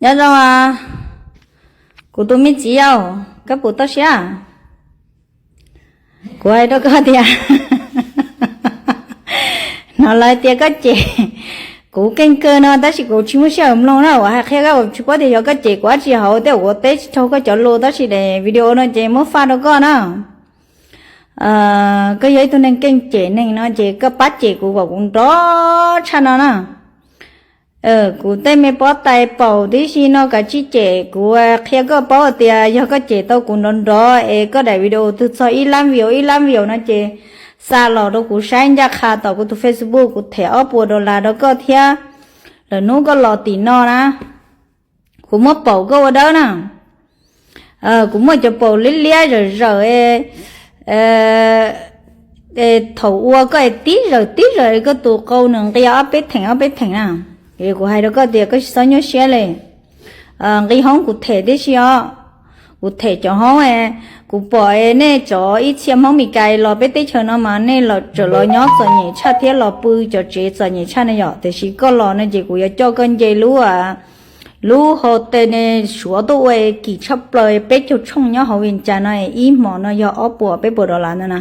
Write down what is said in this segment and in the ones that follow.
Nyob zoo, kuv tus me txiv yau, koj puas toj siab? Kuv hais rau koj tias, hnov lawv tias koj cem kuv keej kawg no, tab sis kuv tsis muaj sij hawm mloog na, uas hais qhia koj tsis paub tias yog koj cem kuv dab tsi hauv tej uas kuv teb tsis raug koj cov lus, tab sis daim video no ces muab faj rau koj na. Koj yog ib tug neeg keej cem neeg no ces koj pab cem kuv kom kuv nrov tshaj no na. Kuv tej me pob tais paum tib si no kav tsij cem kuv, qhia koj paub tias yog koj cem tau kuv nrov nrov es koj daim video twg txog ib lab view ib lab view no ces xa los rau kuv saib ncaj qha tom kuv tus Facebook, kuv them ob puas dollar rau koj thiab. Lwm hnub koj los tim no na, kuv muab paum koj ua dawb na. Kuv muaj cov paum liab liab zawm zawm, thaum ua koj es tib zawm tib zawm koj tus qau nws nqia ob peb theem ob peb theem na. Kuv hais rau koj tias koj tsis txhob nyuaj siab li. Nqi hoob kuv them tib si os, kuv them cov hoob. Kuv pom nej cov ib txhia Hmoob Mes Kas los peb teb chaws no mas nej los tseem los nyob txom nyem tshaj thiab los pw cov tsev txom nyem tshaj na yom, tiam sis koj los no ces kuv yuav coj koj nce lub, lub hotel ne, Suav tuaj ua kim tshaj plaws peb caug tshooj nyob hauv Vias Cas no, ib hmos no yog ob puas peb puas dollar ntawd na.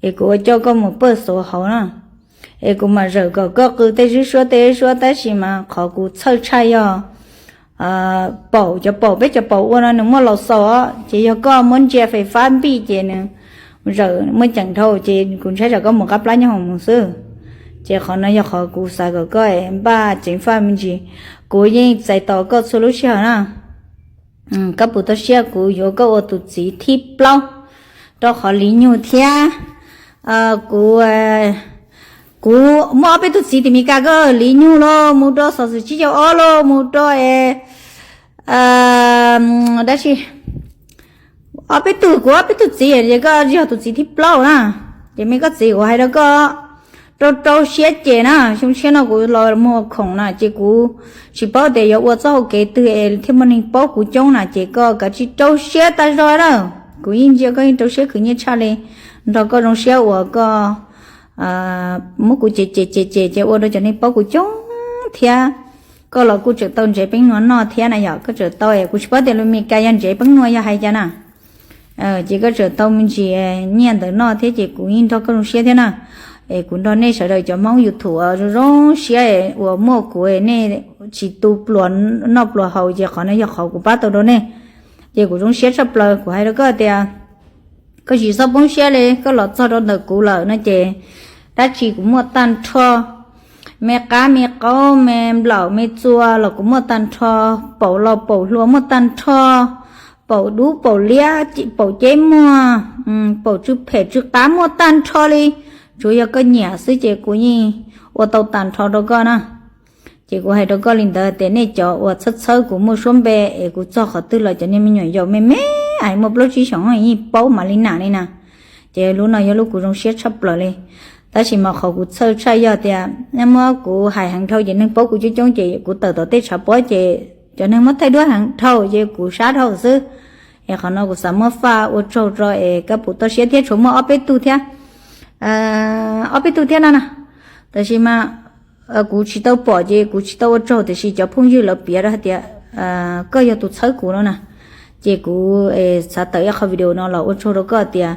Es kuv ua coj koj mus pawj xov hauv na. Es kuv mam zawm kom koj qw tej zwb suab tej zwb suab, tab sis mas qhov kuv txhawj tshaj yog paum, cov paum peb cov paum ua no nws muaj laus xaus os, ces yog koj muab ntsia fais fab npij ces nws zawm muaj ceem dhau, ces kuv ntshai tsam koj mus qab plab nyob hoom mus xwb. Ces qhov no yog qhov kuv xav kom koj npaj ceev faj me ntsis. Kuv yeej txais tos koj txhua lub sij hawm na. Koj puas toj siab kuv yuav koj ua tus txiv thib plaub rau qhov Liv Nyug thiab. Kuv, kuv muaj ob peb tug txiv tim Mes Kas, koj Liv Nyug los mus rau Xov Xwm Tsib Caug Ob los mus rau es dab tsi, ob peb tug, kuv ob peb tug txiv, ces koj yog tus txiv thib plaub na. Ces me koj txiv, kuv hais rau koj, rau rau siab cem na, xyoo tshiab no kuv los muag khoom na, ces kuv tsis paub tias yuav ua txoj hau kev twg es thiaj muaj neeg paub kuv coob na, ces koj kav tsij rau siab tas zog na. Kuv yeej ntsia koj yeej rau siab khwv nyiaj tshaj li, nrog koj zoo siab uas koj muab kuv cem cem cem cem ces ua rau cov neeg paub kuv coob thiab. Koj los kuj tseem tau ntsev peeb nua noj thiab na yom, koj tseem tau, kuv tsis paub tias lus Mes Kas yog ntsev peeb nua yog hais cas na. Ces koj tseem tau me ntsis nyiaj ntawm noj thiab ces kuv yeej nrog koj zoo siab thiab na. Es kuv nrog nej sawv daws cov Hmoob YouTube zoo zoo siab uas muaj kuv, nej tsis tu pluas noj pluas haus ces qhov no yog qhov kuv pab tau rau nej. Ces kuv zoo siab tshaj plaws, kuv hais rau koj tias koj tsis txhob poob siab li, koj los txog rau ntawm kuv lawm no ces dab tsi kuv muaj tag nrho. Me qab me qaub me nplaum me txua los kuv muaj tag nrho, paum laus paum hluas muaj tag nrho, paum dub paum liab paum ceb muag, paum tsw phem tsw qab muaj tag nrho li. Tsuas yog koj nyiam xwb ces kuv yeej ua tau tag nrho rau koj na. Ces kuv hais rau koj li ntawd tias nej cov uas txhawb txhawb kuv muaj suab npe es kuv txog qhov twg los cov niag me nyuam yaus me me es muaj plaub tsib xyoos yeej paub mam li nam li na. Ces lub no yog lub kuv zoo siab tshaj plaws li. Tab sis mas qhov kuv txhawj tshaj yog tias nej muab kuv hais heev dhau ces neeg paub kuv coob coob ces kuv tawm tom tej tshav pob ces cov neeg muab thaij duab heev dhau ces kuv sab dhau xwb. Es qhov no kuv xav muab faj ua tsaug rau es koj puas toj siab thiab, tshuav muaj ob peb tug thiab, ob peb tug thiab no na. Tab sis mas kuv tsis tau pom ces kuv tsis tau ua tsaug, tiam sis cov phooj ywg lawv piav rau hais tias koj yog tus txhawb kuv no na. Ces kuv xav tawm ib qho video no los ua tsaug rau koj tias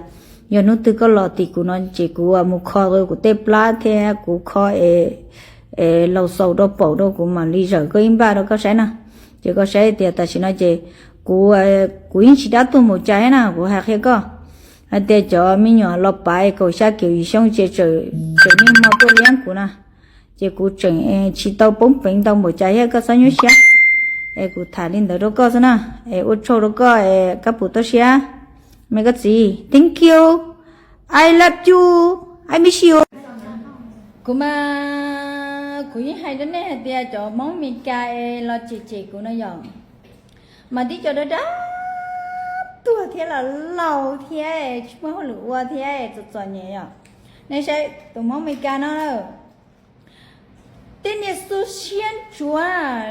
yog hnub twg koj los tim kuv no ces kuv mus kho kuv tej plab thiab kuv kho es laus xaus rau paum rau kuv mam li zawm koj ib npaj rau koj saib na. Ces koj saib tias tam sim no ces kuv, kuv yeej tsis dab tuag npaum cas thiab na, kuv hais qhia koj hais tias cov me nyuam los pav kaum xya kaum yim xyoo ces tseem niaj hmo tuaj liab kuv na. Ces kuv tseem tsis tau poob peev ntau npaum cas thiab, koj txhob nyuaj siab. Es kuv tham li ntawd rau koj xwb na. Es ua tsaug rau koj es koj puas toj siab. Me koj txiv, thank you, I love you, I miss you. Kuv mas kuv yeej hais rau nej hais tias cov Hmoob Mes Kas es los cem cem kuv no yom, mas tib co dab dab tuag thiab los laus thiab tsis muaj hauj lwm ua thiab txom txom nyem yom. Nej saib tus Hmoob Mes Kas no, tej niag xu siab ntsuav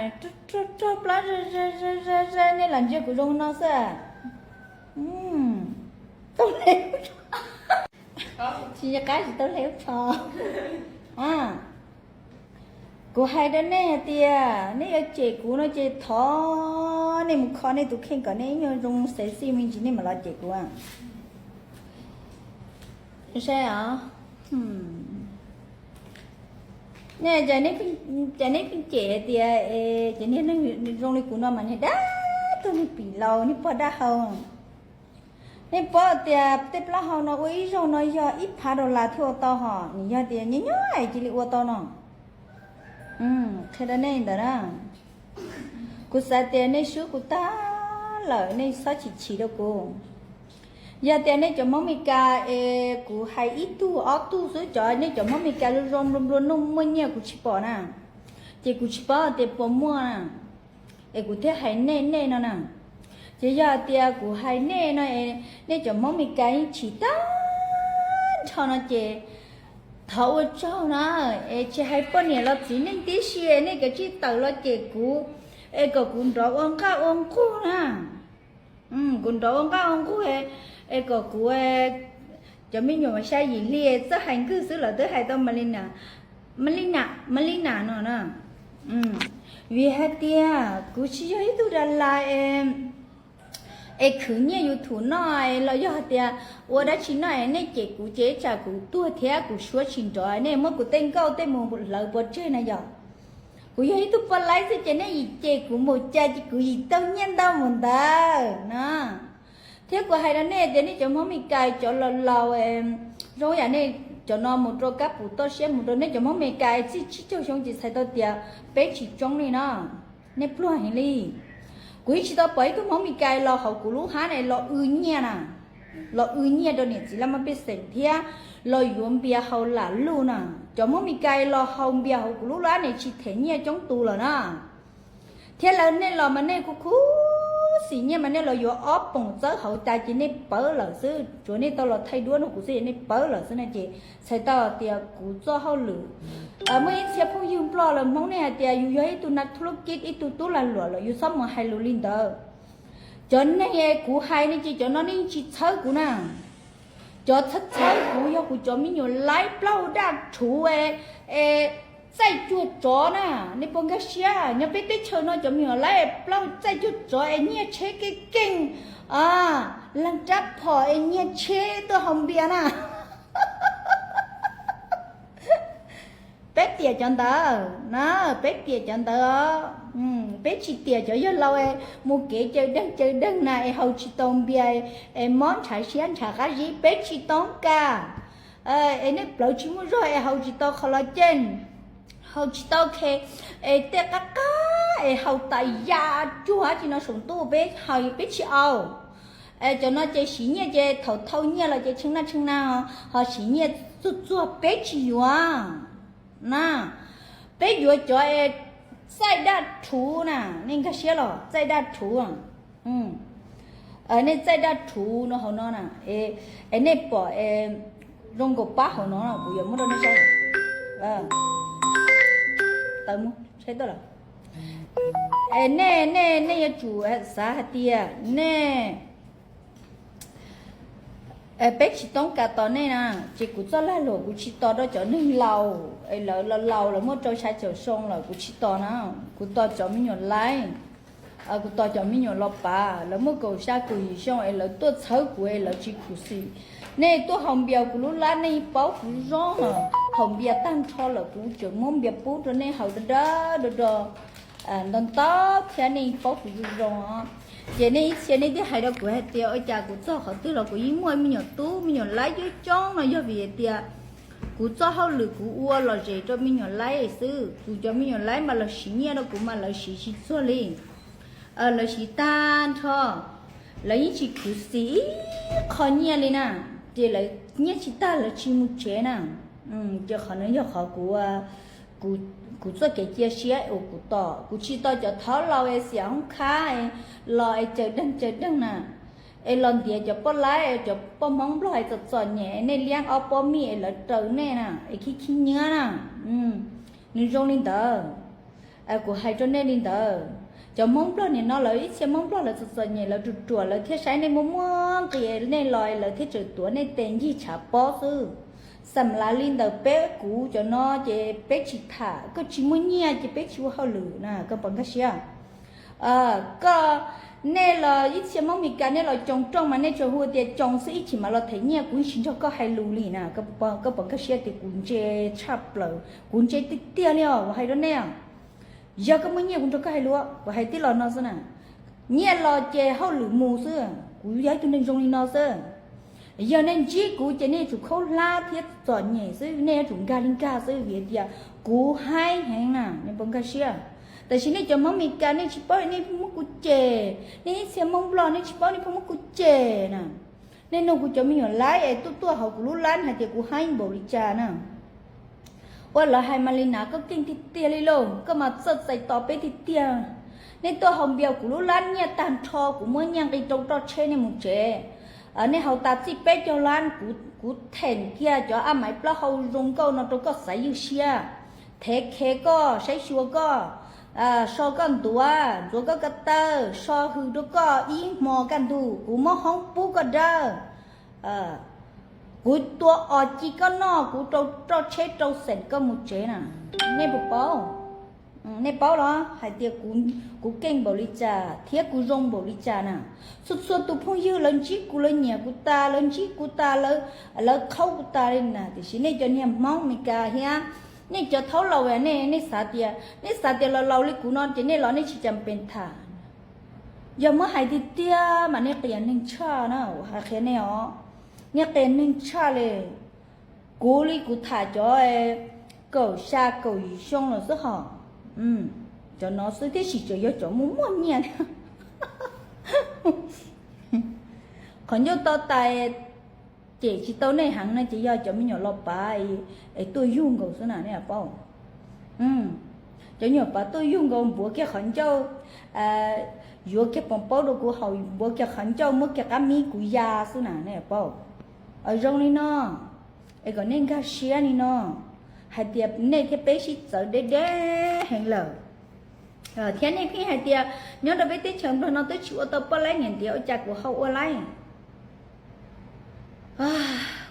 rog plab, nej lam ntsia kuv zoo no xwb. Tsis qab tsis tau hle ub tsho. Kuv hais rau nej hais tias nej yuav cem kuv no ces thov nej mus kho nej tus kheej kom nej ib nyuag zoo xev xij me ntsis nej mam los cem kuv. Saib os, nej, ces nej pheej cem hais tias ces niag neeg zoo li kuv no mas niag dab tuag, niag pim laus, niag pog dab hau. Nej paub tias tej plaub hau no ua ib zaug no yog ib phav dollar thiaj ua tau hos, nws yog tias nyob nyob es cia li ua tau no. Qhia rau nej ntawd na. Kuv xav tias nej swb kuv tag lawm, nej txhob chim chim rau kuv. Yog tias nej cov Hmoob Mes Kas es kuv hais ib tug ob tug xwb, cov nej cov Hmoob Mes Kas zoo zoo nplua nplua nuj muaj nyiaj kuv tsis pom na, ces kuv tsis paub tias puas muaj na, es kuv thiaj hais nej nej no na. Ces yog tias kuv hais nej no es nej cov Hmoob Mes Kas yeej chim tag nrho no ces thov ua tsaug na, es tsis hais poj niam los txiv neej tib si, nej kav tsij tawm los cem kuv, es kom kuv nrov ua nqaj ua nqug na. Kuv nrov ua nqaj ua nqug, es kom kuv cov me nyuam mas xya yim hli txawj hais nkwj xwb, lawv twb hais tau Malina, Malina no na. Vim hais tias kuv tsis yog ib tug das las es khwv nyiaj YouTube noj los yog hais tias ua dab tsi noj es nej cem kuv ces ib tsam kuv tuag thiab kuv suab tsis nrov nej muab kuv tej nkauj tej mus hlawv pov tseg na yom. Kuv yog ib tug poj laib xwb ces nej yim cem kuv npaum cas ces kuv yim tau nyiaj ntau mus ntawd na. Thiab kuv hais rau nej tias nej cov Hmoob Mes Kas cov laus laus zoo yam nej cov no mus rau kab pum toj siab mus rau nej cov Hmoob Mes Kas txij tsib caug xyoo ces txhais tau tias peb tsis tsoob li no. Nej pluag heev li. Kuv yeej tsis tau pom ib tug Hmoob Mes Kas los hauv kuv lub hab ne los w nyiaj na, los w nyiaj rau niam txiv laj mab pej xeem thiab los yuav npias haus lam luj na. Cov Hmoob Mes Kas los haus npias hauv kuv lub lab ne tsis them nyiaj coob tus lawm na. Thiab lawv nej los mas nej kuj khuv xim nyiaj mas nej los yuav ob poom txawb hauv tas ces nej pawv lawm xwb, tsuav nej tau los thaij duab no kuv xwb nej pawv lawm xwb no ces txhais tau tias kuv txoj hauj lwm. Muaj ib txhia phooj ywg Nplog lawv Hmoob nej hais tias yus yog ib tug nas thuj lub kib ib tug tub lag luam lawm yus txhob mus hais lus li ntawd. Cov neeg kuv hais ne ces cov no nej tsis txhawb kuv na. Cov txhawb txhawb kuv yog kuv cov me nyuam laib plaub daj rhuv es txaij cuag tsov na. Nej puas nkag siab nyob peb teb chaws no cov me nyuam laib plaub txaij cuag tsov es nyiag tsheb keej keej, leeg rab phom es nyiag tsheb tuaj haus npias na. Peb tiam cov ntawd na, peb tiam cov ntawd os. Peb tsis tiam cov yawg laus es mus kev caw deeg caw deeg na es haus tsis tau npias es mob ntshav siab ntshav qab zib, peb tsis toob kas. Es nej plawv tsis muaj zog es haus tsis tau qhov los ceej, haus tsis tau khe es tej qab qab es haus tas ya cuag dab tsi no saum ntuj peb haus peb tsis au. Cov no ces siv nyiaj ces thaum thau nyiaj los ces tshee naj tshee na, ho siv nyiaj txuag txuag peb tsis yuav na. Peb yuav cov es txaij daj rhuv na, nej nkag siab los txaij daj rhuv. Nej txaij daj rhuv no hauv no na, es nej pom zoo nkaus pab hauv no kuv yuav muab rau nej saib. Tawm mus saib tuaj lawm. Nej, nej, nej yuav tsum xav hais tias nej, peb tsis toob kas tos nej na, ces kuv txoj lag luam kuv tsis tos rau cov neeg laus es lawv laus laus lawv muaj rau xya caum xyoo lawm kuv tsis tos na, kuv tos cov me nyuam laib. Kuv tos cov me nyuam los pav lawv muaj kaum xya kaum yim xyoo es lawv tuaj txhawb kuv es lawv tsis khuv xim. Nej tuaj haus npias kuv lub lab nej paub kuv zoo, haus npias tag nrho lawm kuv tseem muab npias pub rau nej haus da da da da ntau ntau thiab nej paub kuv zoo zoo. Ces nej ib txhia nej thiaj hais rau kuv hais tias ua cas kuv txog qhov twg los kuv yeej muaj me nyuam tub me nyuam laib coob coob no yog vim hais tias kuv txoj hauj lwm kuv ua lom zem rau me nyuam laib xwb, kuv cov me nyuam laib mas lawv siv nyiaj rau kuv mas lawv siv tsis txuag li. Lawv siv tag nrho, lawv yeej tsis khuv xim ib qho nyiaj li na, ces lawv nyiaj tsis tag lawv tsis mus tsev na. Ces qhov no yog qhov kuv, kuv txoj kev cia siab uas kuv tos, kuv tsis tos cov thab laus es xiam hoob khab los es caws deeg caws deeg na, es los ntiav cov poj laib cov poj Hmoob Nplog es txom txom nyem nej liab ob pob mij es lawv raws nej na es khib khib nyiab na. Nws zoo li ntawd. Kuv hais rau nej li ntawd, cov Hmoob Nplog nim no lawv ib txhia Hmoob Nplog lawv txom txom nyem lawv ruam ruam lawv thiaj saib nej muaj muaj nqis nej los lawv thiaj tseem tuav nej tes ncig tshav pob xwb. xam lav li ntawm peb kuv cov no ces peb tsis tham, koj tsis muaj nyiaj ces peb tsis ua hauj lwm na, koj puas nkag siab? Koj, nej los ib txhia Hmoob Mes Kas nej los coos rooj mas nej tsuas hu tias coos xwb, ib chim mam los them nyiaj, kuv tsis nrog koj hais lus li na, koj puas nkag siab tias kuv ntse tshaj plaws, kuv ntse tiag tiag li os, kuv hais rau nej. Yog koj muaj nyiaj kuv nrog koj hais lus, kuv hais tib los no xwb na. Nyiaj los ces hauj lwm mus xwb, kuv yog ib tug neeg zoo li no xwb. Yog nej ntsib kuv ces nej yuav tsum khaub hlab thiab txom nyem xwb, nej yuav tsum nkag li nkag xwb vim tias kuv haib heev na, nej puas nkag siab? Tab sis nej cov Hmoob Mes Kas nej tsis paub nej muab kuv cem, nej ib txhia Hmoob Nplog nej tsis paub nej puas muab kuv cem na. Nej nug kuv cov me nyuam laib es tuaj tuaj hauv kuv lub lab hais tias kuv haib npaum li cas na. Ua lawv hais mas li na, koj keej tiag tiag li lauj, koj mas txawj txais tos peb tiag tiag. Nej tuaj haus npias kuv lub lab nyiaj tag nrho, kuv muab nyiaj nqi rau roj tsheb nej mus tsev. Nej haus tas txij peb caug lab, kuv them kiag cov ab maiv plaub hau zoo nkauj no rau koj xav ywj siab, thev khev koj, saib xyuas koj, so koj ntuav, ntxuav koj ko taw, so hws rau koj ib hmo kaj ntug, kuv muab hoob pub koj dawb. Kuv tua os ci koj noj, kuv rau roj tsheb rau xeem koj mus tsev na. Nej puas paub? Nej paub los hais tias kuv keej npaum li cas thiab kuv zoo npaum li cas na. Txhua txhua tus phooj ywg lawv ntsib kuv lawv nyiam kuv tas, lawv ntsib kuv tas, lawv qhaub kuv tas li na. Tiam sis nej cov niag Hmoob Mes Kas thiab nej cov thaub laus, nej, nej xav tias, nej xav tias los laus li kuv no ces nej los nej tsis cas pes tham. Yog muab hais tiag tiag mas nej qias neeg tshaj na, hais qhia nej os, nej qias neeg tshaj li. Kuv li kuv tham cov kaum xya kaum yim xyoo los xwb hos, cov no xwb, tiam sis tseem yog cov muaj muaj nyiaj. Qhov ncauj to tas cem tsis tau nej heev no ces yog cov me nyuam los pav es tuaj yug nkaus xwb na, nej paub. Cov nyuam pav tuaj yug nkaus npuav kiag qhov ncauj, yuav kiag pos paub rau kuv haus, npuav kiag qhov ncauj, muab kiag qab mib kuv ya xwb na, nej paub. Zoo li no, es kom nej nkag siab li no, hais tias nej thiab peb sib txawv deb deb heev lawm. Thiab nej pheej hais tias nyob rau peb teb chaws Nplog no twb tsis ua tau poj laib niam ntiav, ua cas kuv ho ua laib?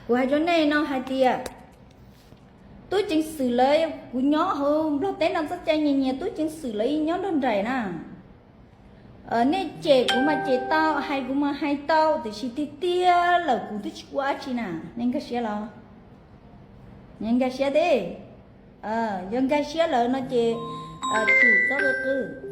Kuv hais rau nej no hais tias tub ceev xwm lawv, kuv nyob hauv Nplog teb no txoj cai nyias nyias tub ceev xwm lawv nyob nrog nraim na. Nej cem kuv mas cem tau, hais kuv mas hais tau, tiam sis tiag tiag lawm kuv twb tsis ua dab tsi na. Nej nkag siab los? Nej nkag siab thiab? Yog nkag siab lawm no ces tsum txhob qw qw.